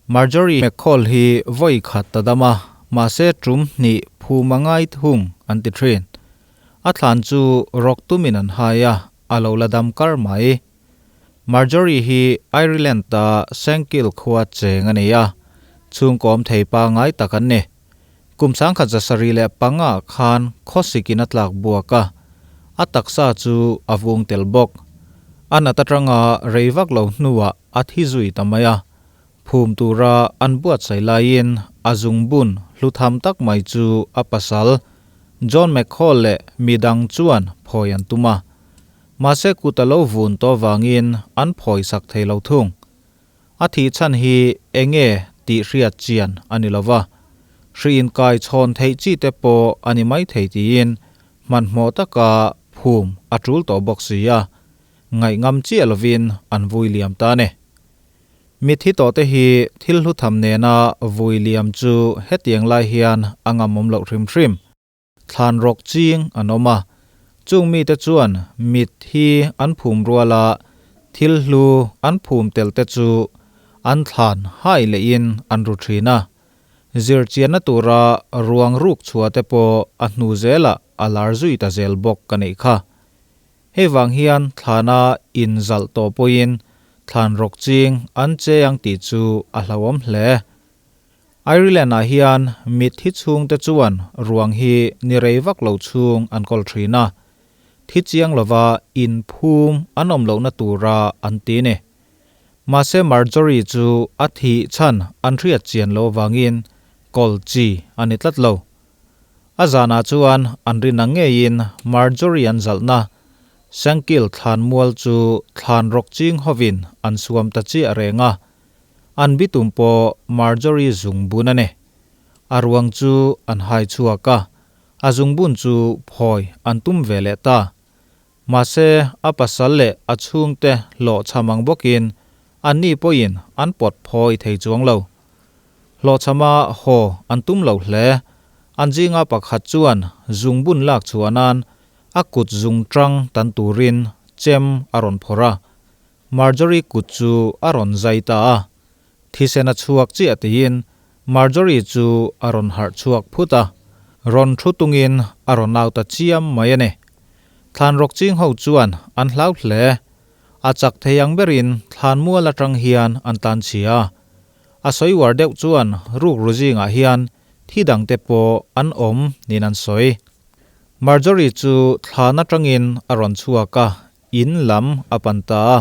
Marjorie McCall hi vawi khat ta dam a, mahse tum hnih phum a ngai thung an ti thin. A thlan chu rawk tumin an hai a, a lo la dam kar mai. Marjorie hi Ireland-a Shankill khua cheng a ni a, chhungkawm thei pangngai tak an ni. Kum 1775 khan khawsikin a tlak buak a, a taksa chu a vung tel bawk. A nat atanga rei vak lo hnuah a thi zui ta mai a, phum tura an buatsaih laiin a zungbun hlutham tak mai chu a pasal John McCall leh midang chuan phawi an tum a. Mahse kut a lo vun tawh vangin an phawi sak thei lo thung. A thih chhan hi enge tih hriat chian a ni lova, hri inkai chhawn theih chi te pawh a ni mai thei tiin hmanhmawh taka phum a tul tawh bawk si a, ngaihngam chiah lovin an vui liam ta ni. Mitthi tawh te hi thil hlu tham nena vui liam chu hetiang lai hian a ngamawm loh hrim hrim. Thlan rawk ching an awm a, chung mite chuan mit hi an phum rual a, thil hlu an phum tel te chu an thlan hai lehin an ru thin a. Zirchianna tura ruang ruk chhuah te pawh a hnu zelah a lar zui ta zel bawk ka neih kha. Hei vang hian thlana inzalh tawh pawhin thlan rawk ching an che ang tih chu a hlauhawm hle. Ireland-ah hian mitthi chhungte chuan ruang hi ni rei vak lo chhung an kawl thin a, thi chiang lova inphum an awm lohna tura an ti ni. Mahse Marjorie chu a thih chhan an hriat chian loh avangin kawl chi a ni tlat lo. A zanah chuan an rin ang ngeiin Marjorie an zalhna Shankill thlanmual chu thlan rawk ching hovin an suam ta chiah reng a. An bitum pawh Marjorie zungbun a ni. A ruang chu an hai chhuak a, a zungbun chu phawi an tum ve leh ta. Mahse, a pasal leh a chhungte hlawhchham ang bawkin anni pawhin an pawt phawi thei chuang lo. Hlawhchhama haw an tum lo hle. An zinga pakhat chuan zungbun lak chhuah nan a kut zungchang tan turin chem a rawn phawrh a. Marjorie kut chu a rawn zai ta a, thisen a chhuak chiah tiin Marjorie chu a rawn harh chhuak phut a, rawn thu tungin a rawn au ta chiam mai a ni. Thlan rawk ching ho chuan an hlau hle, a chak thei ang berin thlan mual atang hian an tlan chhia a, a sawi uar deuh chuan rukru zingah hian thi dangte pawh an awm niin an sawi. Marjorie chu thlan atangin a rawn chhuak a, In lam a pan ta a,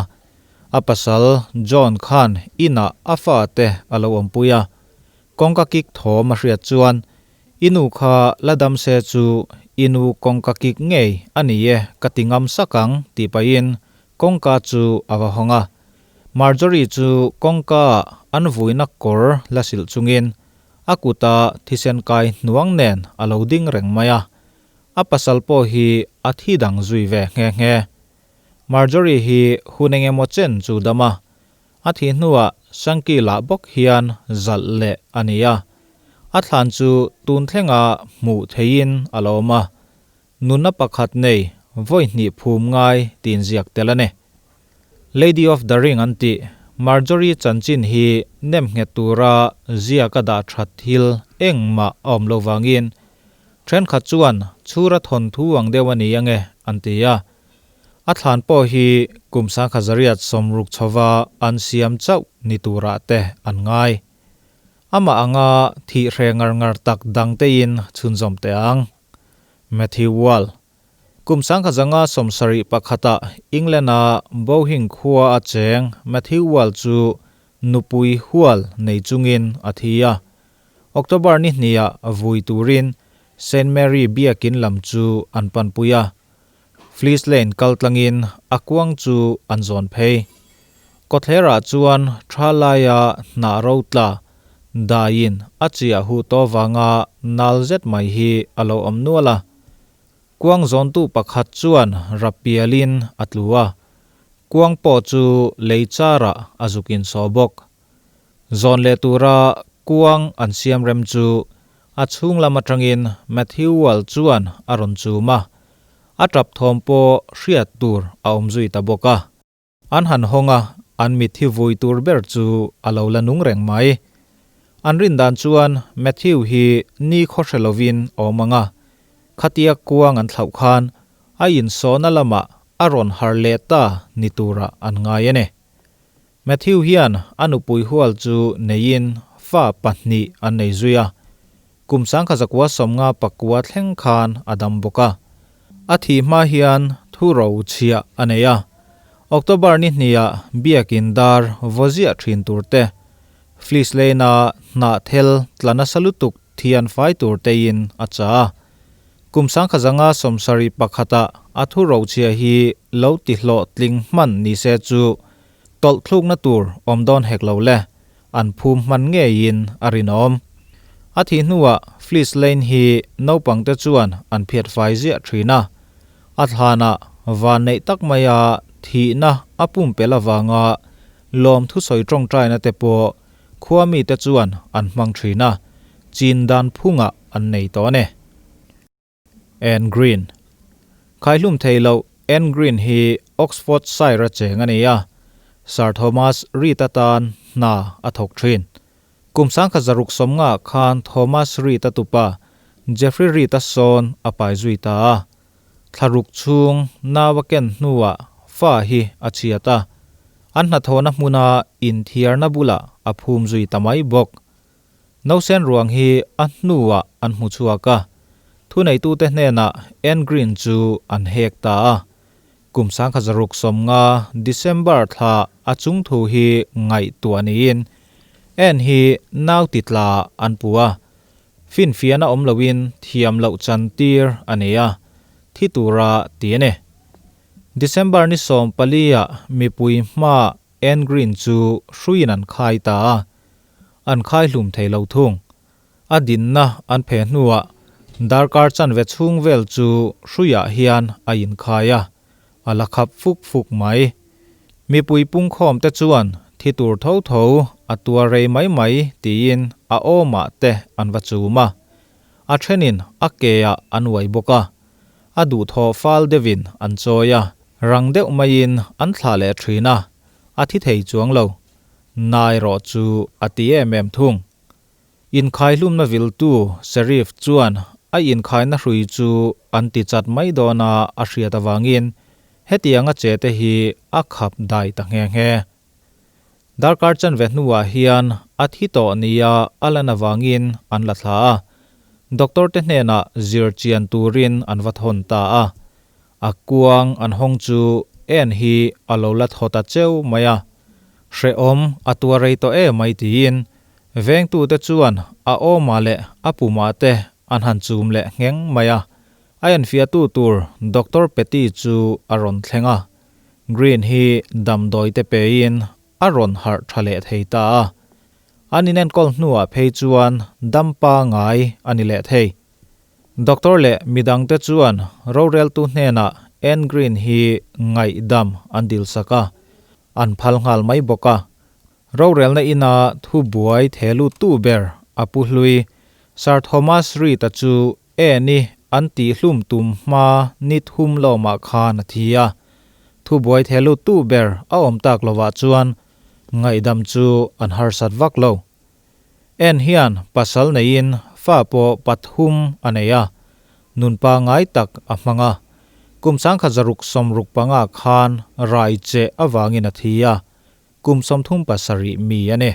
a pasal John khan inah a fate a lo awmpui a. Kawngka kik thawm a hriat chuan, I nu kha la dam se chu i nu kawngka kik ngei a ni e ka ti ngam sak ang tih pahin kawngka chu a va hawng a. Marjorie chu kawngkaah an vuina kawr la silh chungin a kuta thisen kai hnuang nen a lo ding reng mai a. A pasal pawh hi a thi dang zui ve nghe nghe. Marjorie hi hun eng emaw chen chu dam a, a thih hnuah Shanky lah bawk hian zalh leh a ni a. A thlan chu tun thlenga hmuh theihin a lo awm a, nunna pakhat nei vawi hnih phum ngai tiin ziak tel a ni. Lady of the Ring an tih Marjorie chanchin hi nem nghet tura ziak a dah that thil engmah a awm lo vangin thenkhat chuan chhura thawnthu ang deuh a ni ange an ti a. A thlan pawh hi kum 1960 chhova an siam chauh ni turah te an ngai. Amah anga thih hre ngar ngar tak dangtein chhunzawm teh ang. Matthew Wall. Kum 1971-ah England-a Bowhing khua a cheng Matthew Wall chu nupui hual nei chungin a thi a. October ni hniah vui turin Saint Mary biakin lam chu an panpui a. Fleece Lane kal tlangin a kuang chu an zawn phei. Kawthlerah chuan tha laia hnah ro tla daiin a chiah huh tawh vanga nal zet mai hi a lo awm nual a. Kuang zawntu pakhat chuan rapialin a tlu a, kuang pawh chu lei charah a zuk insawh bawk. Zawn leh tura kuang an siam rem chu a chhung lam atangin Matthew Wall chuan a rawn chum a, a tap thawm pawh hriat tur a awm zui ta bawk a. An han hawng a, an mitthi vui tur ber chu a lo la nung reng mai. An rin dan chuan Matthew hi ni khaw hre lovin awm ang a, khatia kuang an thlauh khan a insawhna lamah a rawn har leh ta ni turah an ngai a ni. Matthew hian a nupui hual chu neiin fa pahnih an nei zui a, kum 1954 thleng khan a dam bawk a. A thih hma hian thu ro chhiah a nei a, October ni hniah biakin dar vaw ziah thin tur te, Fleece Lane-a hnahthel tla nasa lutuk thian fai tur teiin a cha a. Kum 1971-ah a thu rochhia hi lo ti hlawhtling hman ni se chu tawlh thlukna tur awm dawn hek lo le, an phum hman ngeiin a rinawm. A thih hnuah Fleece Lane hi naupangte chuan an phiat fai ziah thin a, a thlanah van neih tak maia thihna a pumpelh avanga lawm thusawi tawngtaina te pawh khua mite chuan an hmang thin a, chin dan phungah an nei tawh a ni. Anne Green Khaihlum thei loh Anne Green hi Oxfordshire a cheng a ni a, Sir Thomas Reed atan hna a thawk thin. Kum 1660 khan Thomas Reed a tupa Jeffrey Reed a sawn a pai zui ta a, Thlaruk chhung nau a ken hnuah fa hi a chhiat a, an hnathawhna hmuna inthiarna bulah a phum zui ta mai bawk. Nausen ruang hi a hnuah an hmu chhuak a, thuneitute hnenah Ann Green chu an hek ta a. Kum 1650 December thla a chung thu hi ngaihtuah niin Ann hi nau titla an pu a, Finfiahna awm loin thiam loh chan tir a nei a, thi tura ti a ni. December ni 14 ah mipui hma Ann Green chu hruiin an khai ta a, an khai hlum thei lo thung. A dinna an phe hnuah darkar chanve chhung vel chu hruiah hian a inkhai a, a la khap fuk fuk mai. Mipui pungkhawm te chuan thi tur tho tho a tuar rei mai mai tiin a awmah te an va chum a. A thenin a ke ah an uai bawk a. A duhthawh fal deuhin an chawi a, rang deuh maiin an thlah leh thin a, a thi thei chuang lo. Na erawh chu a ti em em thung. Inkhaihlumna viltu Sheriff chuan a inkhaina hrui chu an ti chat mai dawn a a hriat avangin hetiang a che te hi a khap dai ta nghe nghe. Darkar chanve hnuah hian a thi tawh nia a lan avangin an la thla a, doctor te hnenah zir chian turin an va thawn ta a. A kuang an hawng chu en hi a lo la thaw ta cheu mai a, hrehawm a tuar rei tawh em mai tiin Vengtute chuan a awmah leh a pumah te an han chum leh ngheng mai a, a enfiahtu tur Doctor Petty chu a rawn thleng a, Green hi damdawi te pein a rawn harh tha leh thei ta a. An inenkawl hnuah phei chuan dam pangai a ni leh thei. Doctor leh midangte chuan roreltu hnenah Ann Green hi ngaihdam an dilsak a, an phal nghal mai bawk a. Rorelna ina thu buai the luttu ber a pu hlui Sir Thomas Reed-a chu Anne-i an tihhlum tum hma ni thum lawmah khan a thi a. Thu buai the luttu ber a awm tak lovah chuan ngaihdam chu an harsat vak lo. Anne hian pasal neiin fa pawh pathum a nei a, nun pangngai tak a hmang a. Kum 1665 khan rai che avangin a thi a. Kum 37 mi a ni.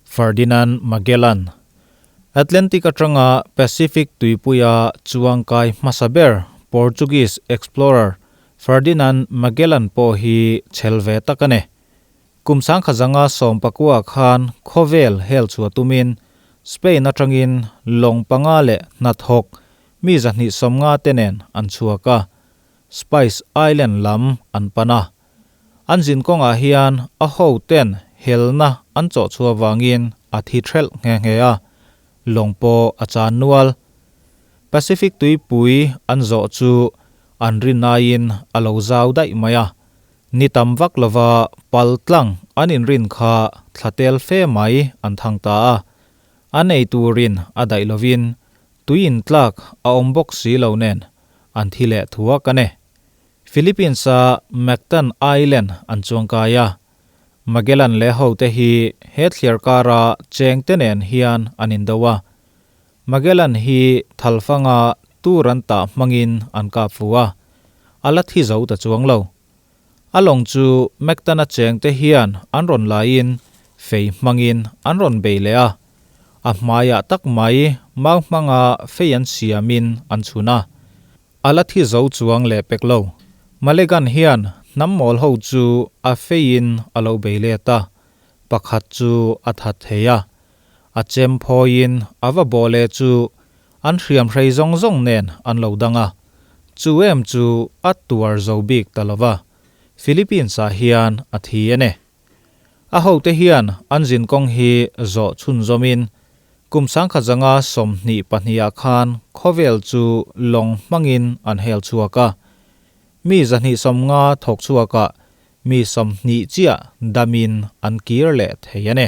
Ferdinand Magellan, Atlantic atanga Pacific tuipuia chuangkai hmasa ber Portuguese explorer Ferdinand Magellan pawh hi chhel ve tak a ni. Kum 1919 khan khawvel hel chhuah tumin Spain atangin lawng panga leh hnathawk mi 250 te nen an chhuak a, Spice Island lam an pan a. An zin kawngah hian a ho ten helna an chawh chhuah vangin a thi thelh nghe nghe a, lawng pawh a chan nual. Pacific tuipui an zawh chu an rin aiin a lo zau daih mai a, ni tam vak lova pal tlang an inrin kha thla tel fe mai an thang ta a, an ei turin a daih lovin tui intlak a awm bawk si lo nen an thi leh thuak a ni. Philippines-a Mactan Island an chuangkai a. Magellan leh hote hi he thliar kara chengte nen hian an indo a. Magellan hi thalfanga tur an tah hmangin an kap fu a, a la thi zo ta chuang lo. A lawng chu Mactan-a chengte hian an rawn laiin fei hmangin an rawn bei leh a, a hmaiah tak mai mau hmanga fei an siamin an chhun a. A la thi zo chuang leh pek lo. Malegan hian hnam mawl ho chu a feiin a lo bei let a, pakhat chu a that thei a. A chem phawiin a va bawh leh chu an hriam hrei zawng zawng nen an lo dang a. Chu em chu a tuar zo bik ta lo va, Philippines-ah hian a thi a ni. A hote hian an zinkawng hi zawh chhunzawmin Kum sangkhat zanga 22 ah khan khawvel chu lawng hmangin an hel chhuak a. Mi 250 thawk chhuakah mi 20 chiah damin an kir leh thei a ni.